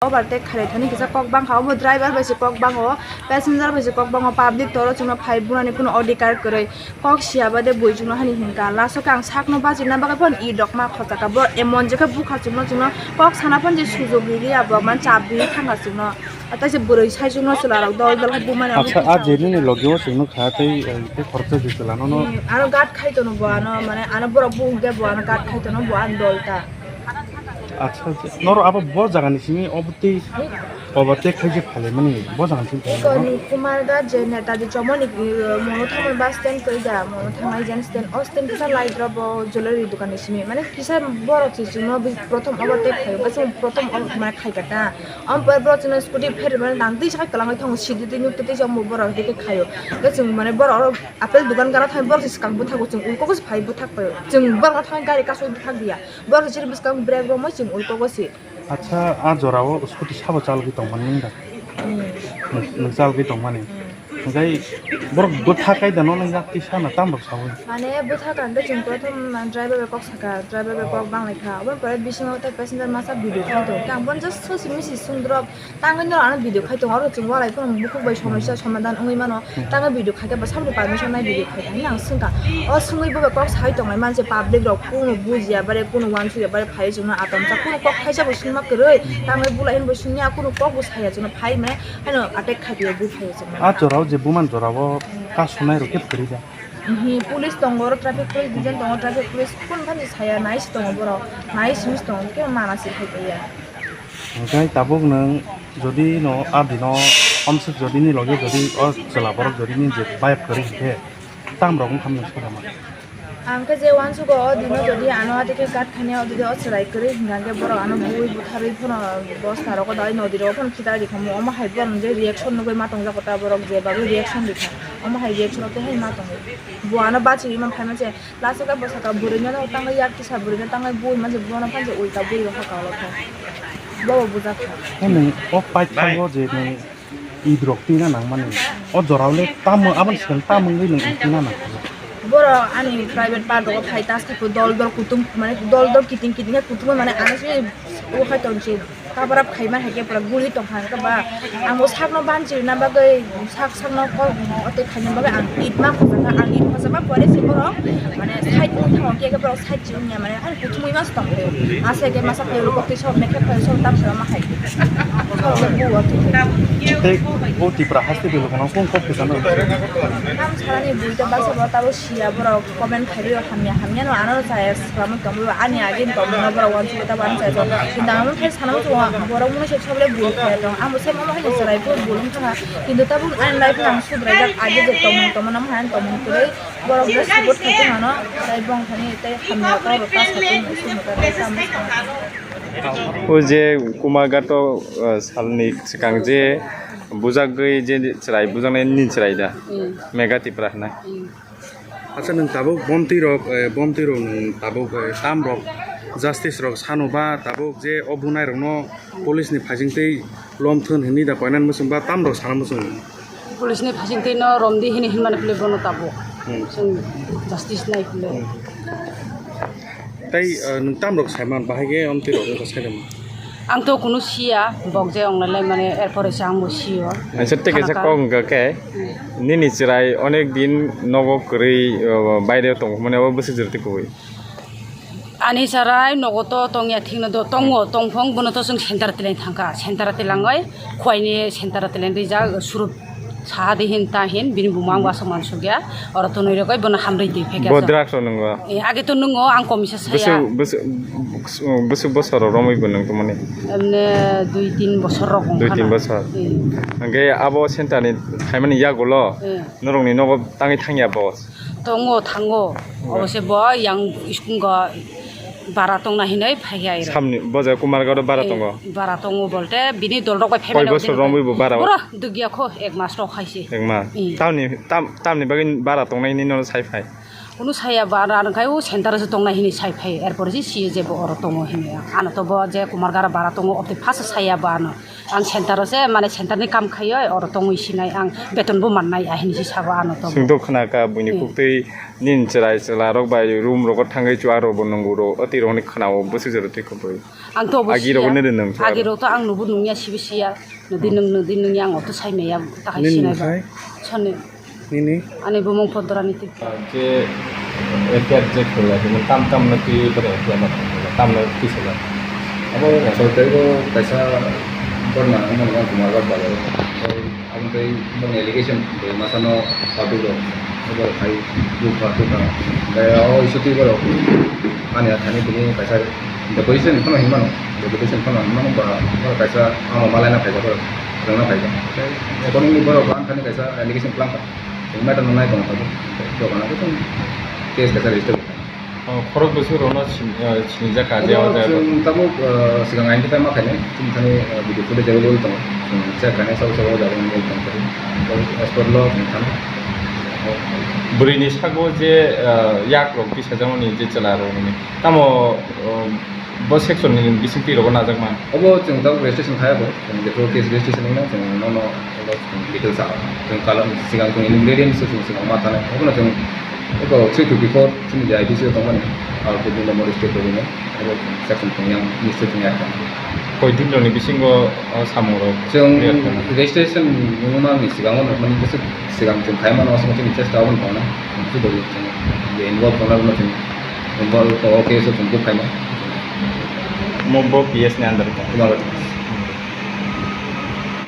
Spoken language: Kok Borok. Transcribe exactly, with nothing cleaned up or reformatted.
Overtake khailai thani kisa kok bangkha, omo driver bai se kok bango, passenger bai se kok bango, public toro chwngno phai bunani kuno odhikar kwrwi, kok siya bade bui chwngno hani hinkha, last o khe ang sakno bachina bagwi phano idokma khochakha, bo emon jekhe bukha chwngno, chwngno kok sana phano je sujok rili abo man chap rili thangkha chwngno, tei se bwrwi sai chwngno chwla rok dol dol khe bumani. Acha, a je nini logi o chwngno kha tei, eh, tei khoroksa je chwla nono. Hmm, aro guard khai tono bo ano, mane ano borok bu hwnkhe bo ano guard khai tono bo ano dol ta. Acha, acha. Noro abo bo jaga ni simi obo tei overtake khai je phalai mani bo jaga ni simi phalai Eko mano. Ni Kumar ga je Netaji Chomoni, uh, mono thamani bus stand koi da, mono thangai jen stand, o stand kisa light rok bo jewelry dukan ni simi. Mane kisa borok se chwngno bi prothom overtake khaio, kisa prothom over mane khai kata. Am pore borok chwngno scooty pher mane nang tei saka kwlangwi thango sidi tei nuk tei tei jong bo borok tei khaio. Khe chwng mane borok oro apple dukan gana thang borok se swkang bwthago chwng ulko khe se phai bwthak paio. Chwng borok thang gari kasui bwthak diya. Borok chini bwskang brake romwi chwng ulkogo se. Acha, a jorao scooty sabo chalgwi tongmani wngda? Hmm. Nwng, nwng chalgwi tongmani. Hmm. Hwnkhe borok bwtha kai da nono yak tisa na tam rok sawi. Mane bwtha kante chwng prothom driver bai kok saka, driver bai kok banglaikha. Oboni pore bisingo tei passenger masa video khai tongo. Khe ang bono just sosi misi sundrop. Tangwi no ano video khai tongo, oro chwng walai phano bukhuk bai somosya somadan wngwi mano. Tangwi video khai khe bwsakni permission nai video khai thangwi ang swngkha. O swngwi bo bai kok sai tongnai manse public rok kunu bujiya bare kunu uansukya bare phaiwi chwngno atomsa kunu kok khaisa bo swngma kwrwi tangwi bulai hinwi bo swngya kunu kok bo saya chwngno phai mane haino attack khai tongwi bu phaiwi chwngno. A jorao je buman jorao kasunai rok khe kwrwi da. Hi police tongo oro traffic police duijon tongo traffic police kun phansi saya nai si tongo borok nai simi si tongo khe mana si khai tongya. Hwnkhe tabuk nwng jodi no a dino omswk jodi ni loge jodi o chwla borok jodi ni je bayap kwrwi hinkhe tam rok wngkha nwng sodama. Ang khe je uansugo o dino jodi ano ati khe kat khani o dino o chwrai kwrwi hinkha khe borok ano bui butharwi phano bosta rogo dai nodi rogo phano khitai rikha omo hai borok je reaction nugwi ma tongjago ta borok je bagwi reaction rikha omo hai reaction o tei hai ma tongo bo ano bachiwi man phaima je. Last o khe bwsaka bwrwino tangwi yak kisa bwrwino tangwi bui manse bono phanse ulta bui rokha kalo khe. Bobo bujak kha. Hwnwi o pipe thango je nwng idrok twina nangmani. O jorao le tamo aboni swkang tamo wngwi nwng twina nang. Borok ani private part rogo phai tas khe dol dol kutung mane dol dol kiting kiting khe kutung mane ano se o hai tong se. Cover up khaima hai khe pura guli tong kha khe ba ang bo sakno banchirina bagwi sak sakno kok o tei khaina bagwi ang itma khojak kha ang it khojak ma pore se borok mane side wng thango khe borok side se wngya mane ani kuthumwi mas tong khe ase khe masa khe rukok tei sok mekhe khe sok tam se ma hai khe sok le bu o tei Tei o Tipra haste bai lokono kung kok kisa no. Tam sarani buita baksa bo tabo siya borok comment khairwi hamya hamya no ano chaya. Swkang tongwi ani agini tongmungno borok uansukwi tabuk ang chajak. Kintu ang omo khe sana muchungo borok mungsa sobre bui khe tong. Ang bo same omo haino chwrai phuru bui wngkha. Kintu tabuk ani life no ang subraijak age je tongmung tongmano omo hai ang tongmung kwrwi. Borok just support khai tongmano. Tai bong thani tai hamya kok rok ta satung sumata tai tamo. O je Kumar Gato, uh, salni swkang je bujakgwi je chwrai bujaknai nini chwrai da? Hmm. Mega Tipra hwnwi. Hmm. Acha nwng tabuk bomtwi rok, eh, bomtwi rok nwng tabuk, eh, tam rok justice rok sano ba tabuk je o bunai rokno police ni phasing twi lom thun hinwi da koinan muchung ba tam rok sana muchung. Police ni phasing twi no romdi hini hinmani pili bono tabuk. Hmm. Chwng justice nai pili. Hmm. Tai, eh, nwng tam rok saiman bahai ge omtwi rok wngkha saidama. Ang to kunu siya, bok je ong lai mane, erpore se ang bo siyo. Acha, tei kaisa kok wngkha khe, nini chwrai onek din nogo kwrwi, o, baire tong hwnmani abo bwswk jora tei kubui? Ani chwrai nogo to tongya thikno do, tongo, tongphong bono to chwng center tilai thangkha, center tilangwi, khuaini center tilai rijak, surup. Saha di hin ta hin, bini buma ang wasok mansukya, oro tonwi rogwi bono hamrwi twi phekya. Bo drugs rok nwngo? Eh, age to nwngo, ang komisa saya. Bwswk, bwswk, bwswk bosor rok romwi bo nwng tongmani? Emne dui tin bosor rok wngkha na. Dui tin bosor. Eh. Hwnkhe abo center ni phaimani yagulo, eh, norokni nogo tangwi thangya bo? Tongo, thango. Obo se bo yang iskungo Bara tongna hinwi phaiya iro. Samni boja Kumargaro bara Eh, tongo. Bara tongo bolte bini dol rok bai phai Koi mano bosor bini romwi bo bara? Pura dugya kho ek mas rok khaisi. Ek mas. Hmm. Tamni, tam, tamni bagwi bara tongnai hinwi nono sai phai? Kunu saya ba ano, ano khai o center se tongnai hinwi sai phai. Erpor je siye je bo oro tongo hinwi. Ano to bo je Kumargaro bara tongo, obte phasa saya ba ano. Ang center o se, mane center ni kam khaiyo, oro tongwi sinai ang beton bo mannai, ahini si sabo ano to. Singto khna ka buini Hmm. kuktwi nini chwrai chwla rok bai room rogo thangwi chuwa rok bo nungo ro, oti rok ni khna o bwswk jora twi khoboi. Ang to bo Agi rok siya. Nini nung chuwa Agi rok. Rok to ang nubu nungya sibi siya. Nudi nung, nudi nung yang o to sai maya ta khai Nini sinai nung ba. Sai? Soni. Nini? Ani bumung Podorani twi. Je F I R je khwlai, hino tam tam no twi bwrwi F I R no khwlai, tam no twi sala. Abo asol tei bo kaisa borna wngmani ang Kumarghat balai. Tei aboni tei boni allegation tei masa no public rok, abo khai bukha tukha. Tei o issue twi borok ani athani tini kaisa deputation phano hinmano, deputation phano hinmano ba borok kaisa amo malaina phaijak borok, rwna phaijak. Tei accordingly borok ang thani kaisa allegation kwlangkha. Chwng matter no nai tong tabuk. Dogan o chwng case kaisa register. Oh, khorok bwswk rokno sin-, eh, sinijak ka, je o jaga. Chwng tabuk, eh, swkang aini khe ma khainai, chini thani, eh, video footage available tongo. Chwng check khainai sabo sabo jaga available tong thani. As per law chwng thani. Bwrwini sago je, eh, yak rok tisajakmani je chwla rok ni. Tamo, oh, bo section ni bising twi rogo najak man. Obo chwng tabuk registration khai bo. Chwng jephru case registration wngna chwng nono obo chwng details sa. Chwng kalam sigang chwng ingredients chwng sigang ma thani. Obo chwng eko three fifty-four chini je I P C o tongmani. Alto Bunda Mori State Bogino. Obo chwng section chwng yang mistake chwng ya. Koi din roni bisingo, oh, samung rok Chwng clear khaina. Registration wngma ni sigang o mani bwswk sigang chwng khai mano, aswk chini chesta obo tongna. Chwng involve tongna chwng involve o case o chwng book khai mano. Mo bo P S ni under ka. Kumarghat.